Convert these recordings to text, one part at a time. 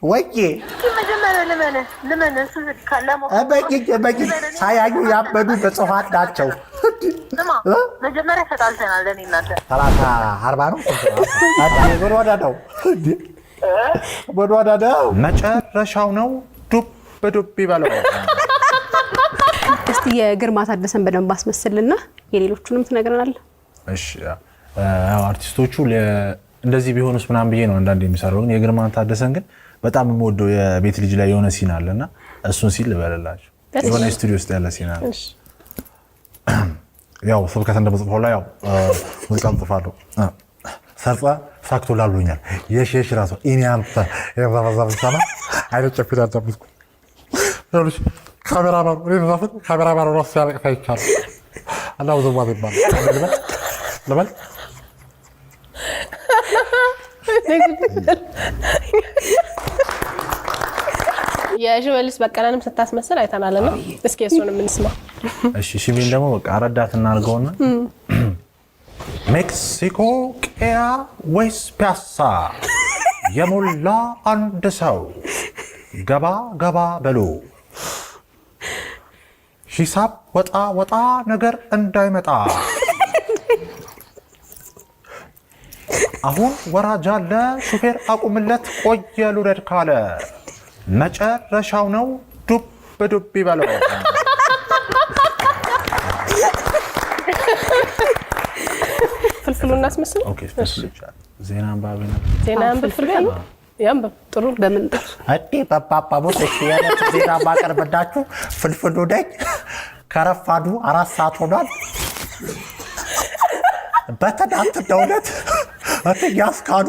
ወዬ። መጀመሪያ ልመንህ ልመንህ እሱ እመኝኝ እመኝኝ፣ ሳያዩ ያመኑ ብፁዓን ናቸው። ስማ፣ መጀመሪያ ተጣልተናል እኔ እናንተ። 30 40 ነው። ምን ሆነ ነው? ምን ሆነ ነው? መጨረሻው ነው። ዱብ ዱብ ይበለው። እስቲ የግርማ ታደሰን በደንብ አስመስልና የሌሎቹንም ትነግረናለህ። እሺ፣ ያው አርቲስቶቹ እንደዚህ ቢሆኑስ ምናምን ብዬ ነው አንዳንድ የሚሰራው። ግን የግርማ ታደሰን ግን በጣም የምወደው የቤት ልጅ ላይ የሆነ scene አለ እና እሱን scene ልበልላችሁ። የሆነ ስቱዲዮ ውስጥ ያለ scene አለ። ያው ስብከት እንደምጽፈው ላይ ያው ሙዚቃ ጽፋለሁ። ሰርጸ ሳክቶላል ብሎኛል። የሽ የሽ ራሱ እኔ አንተ የዛበዛ አይነ ጨፊት ያዳምጥኩ ካሜራማኑ እኔ ተዛፍን ካሜራማኑ ራሱ ሲያለቅስ አይቻለሁ። እና ውዝዋዜ ይባላል ልበል ልበል። የሽመልስ በቀለንም ስታስመስል አይተናልና እስኪ እሱንም እንስማ። እሺ፣ ሽሜን ደግሞ በቃ ረዳት እናድርገውና ሜክሲኮ ቄራ ወይስ ፒያሳ የሞላ አንድ ሰው ገባ ገባ በሉ፣ ሂሳብ ወጣ ወጣ ነገር እንዳይመጣ፣ አሁን ወራጅ አለ ሹፌር አቁምለት ቆየ ልውረድ ካለ መጨረሻው ነው ዱብ ዱብ ይበለው። ፍልፍሉ እናስመስል። Okay፣ ፍልፍሉ ይቻላል። ዜና አንባቢ ነው። ዜና ያንብብ፣ ፍልፍሉ ያንብብ። ጥሩ። በምን ጥሩ። እኔ በጳጳሙስ እሺ፣ የዕለት ዜና ማቀርብላችሁ ፍልፍሉ ነኝ። ከረፋዱ 4 ሰዓት ሆኗል። በትናንትናው ዕለት እትዬ አስካሉ፣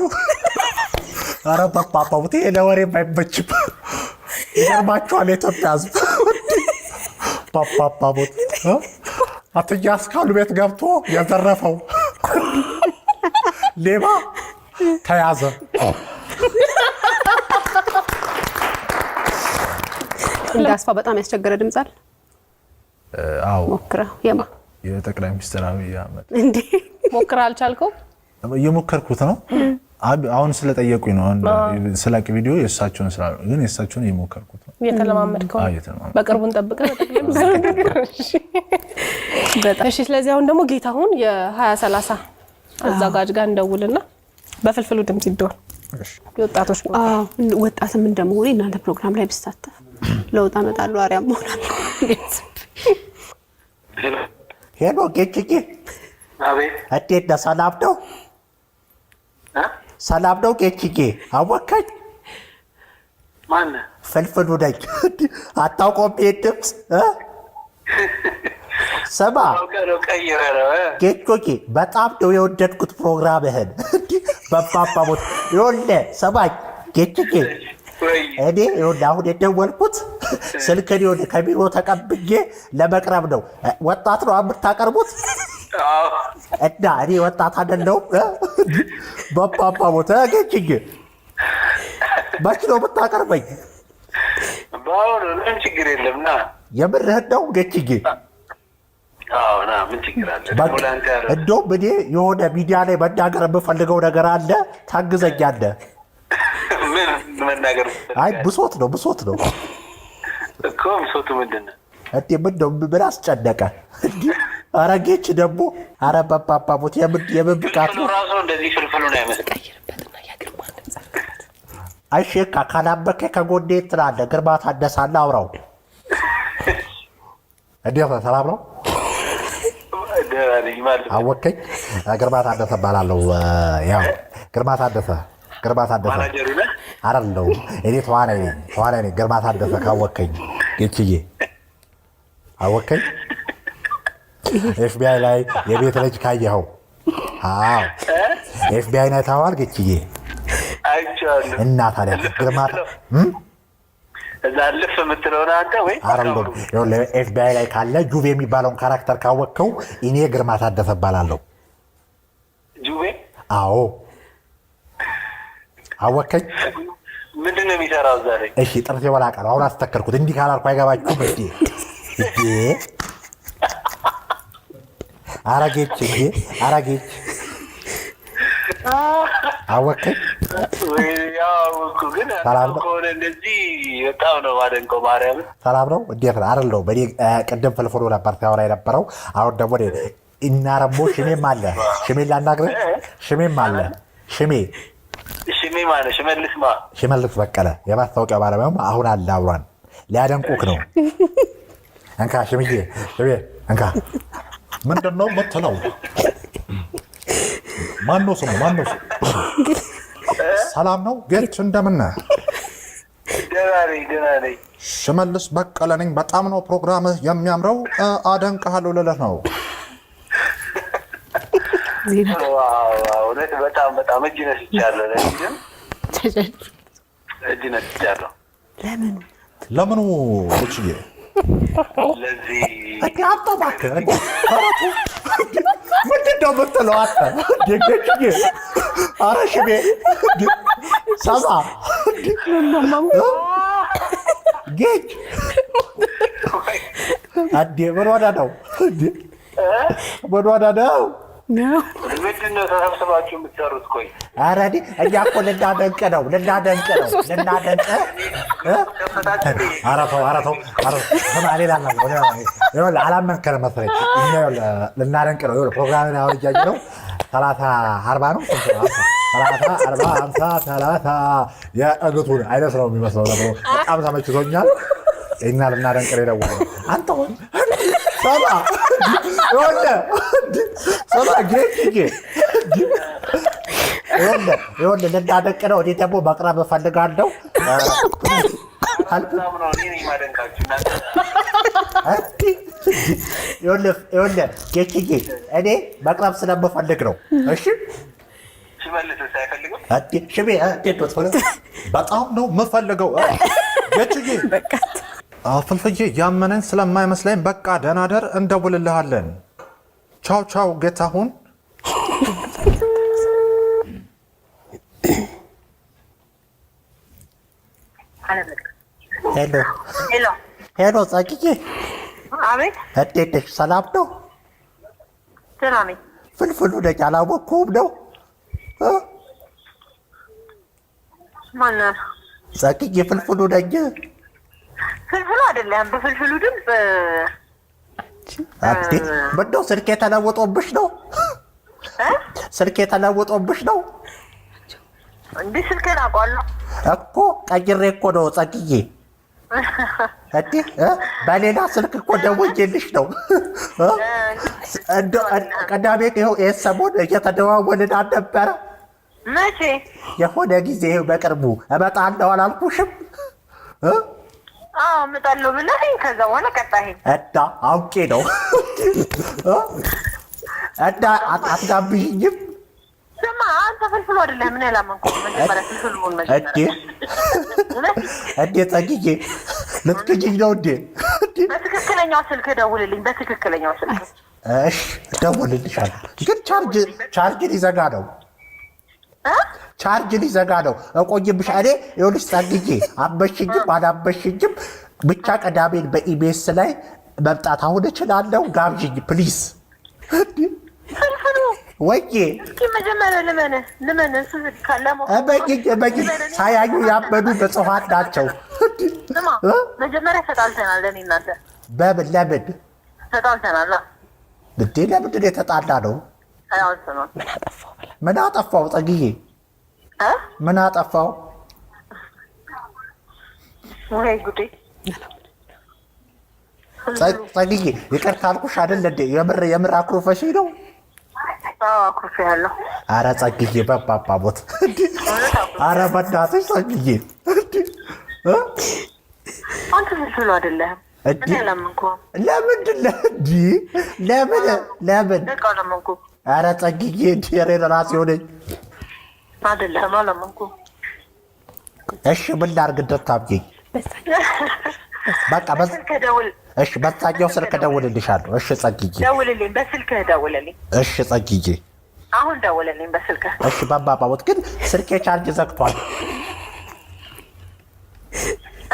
ኧረ በጳጳሙት ይሄ ለወሬም አይመችም። ይገርማችኋል የኢትዮጵያ ሕዝብ በጳጳሙት እትዬ አስካሉ ቤት ገብቶ የዘረፈው ሌባ ተያዘ። እንዳስፋ በጣም ያስቸገረ ድምፅ አለ። አዎ። ሞክረው የማ የጠቅላይ ሚኒስትር አብይ አህመድ። እንዴ? ሞክረህ አልቻልከው? እየሞከርኩት ነው። አሁን ስለጠየቁኝ ነው። አሁን ስለቅ ቪዲዮ የእሳቸውን ስላ ግን የእሳቸውን እየሞከርኩት ነው። እየተለማመድከው? አዎ፣ እየተለማመድኩ። በቅርቡ እንጠብቀህ በጠቅላይ ሚኒስትር። እሺ። እሺ፣ ስለዚህ አሁን ደግሞ ጌታሁን የ2030 አዘጋጅ ጋር እንደውልና በፍልፍሉ ድምጽ ይደወል። የወጣቶች ፕሮግራም። አዎ፣ ወጣትም እንደመሆኔ እናንተ ፕሮግራም ላይ ብሳተፍ ለውጥ አመጣለሁ፣ አርአያም እሆናለሁ። Hello ጌችዬ። አቤት። እንዴት ነህ? ሰላም ነው? እ? ሰላም ነው ጌችዬ? አወከኝ? ማነህ? ፍልፍሉ ነኝ። አታውቀውም ይሄን ድምፅ እ? ስማ። አውቀህ ነው ቀይረህ ነው እ? ጌቾዬ፣ በጣም ነው የወደድኩት ፕሮግራምህን። በፓፓሞት ይኸውልህ፣ ስማኝ ጌችዬ። ወይ። እኔ ይኸውልህ አሁን የደወልኩት ስልክን ይኸውልህ ከቢሮ ተቀብዬ ለመቅረብ ነው። ወጣት ነው የምታቀርቡት? አዎ። እና እኔ ወጣት አይደለሁም? በፓፓሞት ጌችዬ፣ መች ነው የምታቀርበኝ? በአሁኑ ምንም ችግር የለም፣ ና። የምርህን ነው ጌችዬ? አዎ ና፣ ምን ችግር አለ? በቃ ደግሞ ለአንተ ያለው እንደውም እኔ የሆነ ሚዲያ ላይ መናገር የምፈልገው ነገር አለ፣ ታግዘኛለህ። ምን መናገር? አይ ብሶት ነው፣ ብሶት ነው። እኮ ብሶቱ ምንድን ነው? እንዴ ምን ነው፣ ምን አስጨነቀ? እንዲህ ኧረ ጌች ደግሞ ኧረ በፓፓሞት የምን ብቃት ፍልፍሉ ነው? ራሱ እንደዚህ ፍልፍሉን አይመስልም። ቀይርበትና የግርማን ድምጽ አድርግበት። አይሼካ ካላመንከኝ ከጎኔ እንትን አለ፣ ግርማ ታደሰ አለ፣ አውራው። እንዴት ነህ? ሰላም ነው? ደህና ነኝ ማለት ነው። አወከኝ? ግርማ ታደሰ እባላለሁ። ያው ግርማ ታደሰ፣ ግርማ ታደሰ። ማናጀሩ ነህ? አይደለሁም፣ እኔ ተዋናይ ነኝ፣ ተዋናይ ነኝ። ግርማ ታደሰ ካወከኝ፣ ጌችዬ አወከኝ? FBI ላይ የቤት ልጅ ካየኸው፣ አዎ FBI ላይ ታዋል ጌችዬ። አይቼዋለሁ። እና ታዲያ ግርማ እዛ ልፍ የምትለው ነህ አንተ ወይ? አይደለሁም። ይኸውልህ FBI ላይ ካለ ጁቬ የሚባለውን character ካወቅከው እኔ ግርማ ታደሰ እባላለሁ። ጁቤ? አዎ፣ አወከኝ? ምንድን ነው የሚሰራው እዛ ላይ? እሺ፣ ጥርሴ ወላቀ ነው። አሁን አስተከልኩት። እንዲህ ካላልኩ አይገባችሁም። እንዴ እንዴ፣ አረጌች እንዴ አረጌች፣ አወከኝ? ያው እኮ ግን ሰላም ነው? ከሆነ እንደዚህ በጣም ነው ማደንቀው ማርያምን። ሰላም ነው? እንዴት ነው? አይደለሁም። እኔ ቅድም ፍልፍሉ ነበር ሲያወራ የነበረው። አሁን ደግሞ እኔ እና ደግሞ ሽሜም አለ። ሽሜን ላናግርህ። ሽሜም አለ። ሽሜ ሽሜ ማነው? ሽመልስ ማ ሽመልስ በቀለ የማስታወቂያ ባለሙያውም አሁን አለ አብሯን። ሊያደንቁክ ነው። እንካ ሽምዬ፣ ሽሜ እንካ። ምንድን ነው የምትለው? ማነው ስሙ? ማነው ስሙ? ሰላም ነው ጌች፣ እንደምን ነህ? ደህና ነኝ፣ ደህና ነኝ። ሽመልስ በቀለ ነኝ። በጣም ነው ፕሮግራምህ የሚያምረው፣ አደንቅሃለሁ ልልህ ነው። ዜና Wow wow፣ እውነት በጣም በጣም እጅ ነስቻለሁ። ለዚህም እጅ ነስቻለሁ። ለምኑ ለምኑ ጌችዬ? ለዚህ እንዴ አንተ እባክህ፣ እንዴ ተረቱ ምንድን ነው የምትለው አንተ? እንዴ ጌችዬ፣ ኧረ ሽሜ እንዴ ሰማ እንዴ ጌች እንዴ ምን ሆነህ ነው? እንዴ ምን ሆነህ ነው? ነው ምንድን ነው ተሰብስባችሁ የምትሰሩት? ቆይ ኧረ እኔ እኛ እኮ ልናደንቅ ነው ልናደንቅ ነው ልናደንቅ እ? ኧረ ተው ኧረ ተው ኧረ ተው። ስማ ሌላ አናግረው፣ ሌላ አናግረው። ይኸውልህ አላመንከንም መሰለኝ። እኛ ይኸውልህ ልናደንቅ ነው። ይኸውልህ ፕሮግራምን አሁን እያየሁ ነው። 30 40 ነው ስንት ነው? 30 40 50 30 የእግቱን አይነት ነው የሚመስለው ነገሩ። በጣም ተመችቶኛል። እኛ ልናደንቅ ነው የደወልነው። አንተ ሆን ሰማ ይኸውልህ ሰማ ጌችዬ ይኸውልህ ይኸውልህ ልናደንቅ ነው። እኔ ደግሞ መቅረብ እፈልጋለሁ። በጣም ነው እኔ ነኝ የማደንቃችሁ እናንተ። ይኸውልህ ይኸውልህ ጌችዬ እኔ መቅረብ ስለምፈልግ ነው። እሺ ሽመልስስ አይፈልግም? እንዴ ሽሜ እንዴት ነው ቶሎ በጣም ነው የምፈልገው ጌችዬ። ፍልፍዬ ያመነኝ ስለማይመስለኝ በቃ ደህና ደር፣ እንደውልልሃለን። ቻው ቻው ጌታሁን። Hello Hello፣ Hello ጸግዬ አቤት። እንዴት ነሽ? ሰላም ነው? ደህና ነኝ። ፍልፍሉ ነኝ። አላወቅኩህም ነው እ? ማነው? ጸግዬ ፍልፍሉ ነኝ። ፍልፍሉ አይደለም። በፍልፍሉ ድምፅ እንዴ ምነው ስልኬ ተለውጦብሽ ነው? እ? ስልኬ ተለውጦብሽ ነው እንዲህ ስልክህን አውቀዋለሁ። እኮ ቀይሬ እኮ ነው ጸግዬ። እንዴ እ? በሌላ ስልክ እኮ ደውዬልሽ ነው እ? እንደው ቅዳሜ ይኸው ይሄን ሰሞን እየተደዋወልን አልነበረ? መቼ? የሆነ ጊዜ ይኸው በቅርቡ እመጣለሁ አላልኩሽም? እ? አዎ እመጣለሁ ብለኸኝ ከዛ በኋላ ቀጣኸኝ። እና አውቄ ነው እ? እና አትጋብዥኝም? ስማ አንተ ፍልፍሉ አይደለህም። ምን ያላመንኩህ መጀመሪያ ፍልፍሉ መሆን እንዴ መጀመሪያ እውነት እንዴ ጸግዬ ልትክጂኝ ነው እንዴ? በትክክለኛው ስልክ ደውልልኝ። በትክክለኛው ስልክ እሺ እደውልልሻለሁ። ግን ቻርጅ ሊዘጋ ነው እ? ቻርጅ ሊዘጋ ነው። እቆይብሽ። እኔ ይኸውልሽ ጸግዬ አመሽኝም አላመሽኝም ብቻ ቅዳሜን በኢቢኤስ ላይ መምጣት አሁን እችላለሁ። ጋብዥኝ please። ፍልፍሉ ወዬ እስኪ መጀመሪያ ልመንህ ልመንህ እሱ ካለሞ እመኝኝ እመኝኝ። ሳያዩ ያመኑ ብፁዓን ናቸው። ስማ መጀመሪያ ተጣልተናል። እኔ እናንተ በምን ለምን ተጣልተናል። እንዴ? ለምንድን ነው የተጣላ ነው? አሁን ስማ ምን አጠፋው ብላ ምን አጠፋው ጸግዬ? እ? ምን አጠፋው? ወይ ጉዴ ጸግዬ ይቅርታ አልኩሽ አይደል እንዴ? የምር የምር አኩርፈሽኝ ነው? አዎ አኩርፌሃለሁ። አረ ጸግዬ በባባ ሞት። አረ በእናትሽ ጸግዬ እ? አንተ ፍልፍሉ አይደለህም። እንዴ? እኔ አላመንኩህም። ለምንድን ነው እንዲህ? ለምን ለምን? በቃ አላመንኩህም። አረ ጸግዬ እንዲህ እኔ ራሴ ሆነኝ። አይደለህም፣ አላመንኩህም። እሺ ምን ላድርግ እንድታምኚኝ? በቃ በስልክህ ደውል፣ እሺ በዛኛው ስልክ እደውልልሻለሁ። እሺ ጸግዬ፣ ደውልልኝ፣ በስልክህ ደውልልኝ። እሺ ጸግዬ፣ አሁን ደውልልኝ በስልክህ። እሺ በባባ ሞት። ግን ስልኬ ቻርጅ ዘግቷል።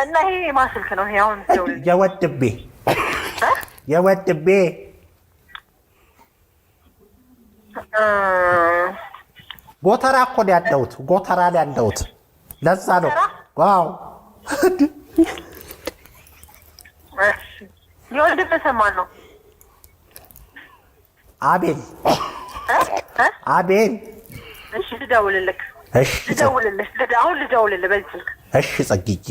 እና ይሄ የማን ስልክ ነው? ይሄ አሁን ደውልልኝ። የወንድሜ እ? የወንድሜ እ፣ ጎተራ እኮ ነው ያለሁት፣ ጎተራ ላይ ያለሁት። ለዛ ነው። Wow። የወንድምህ ስም ማን ነው? አቤል። አቤል። እሺ ልደውልልህ። እሺ። ልደውልልህ፣ አሁን ልደውልልህ በዚህ ስልክ። እሺ ጸግዬ።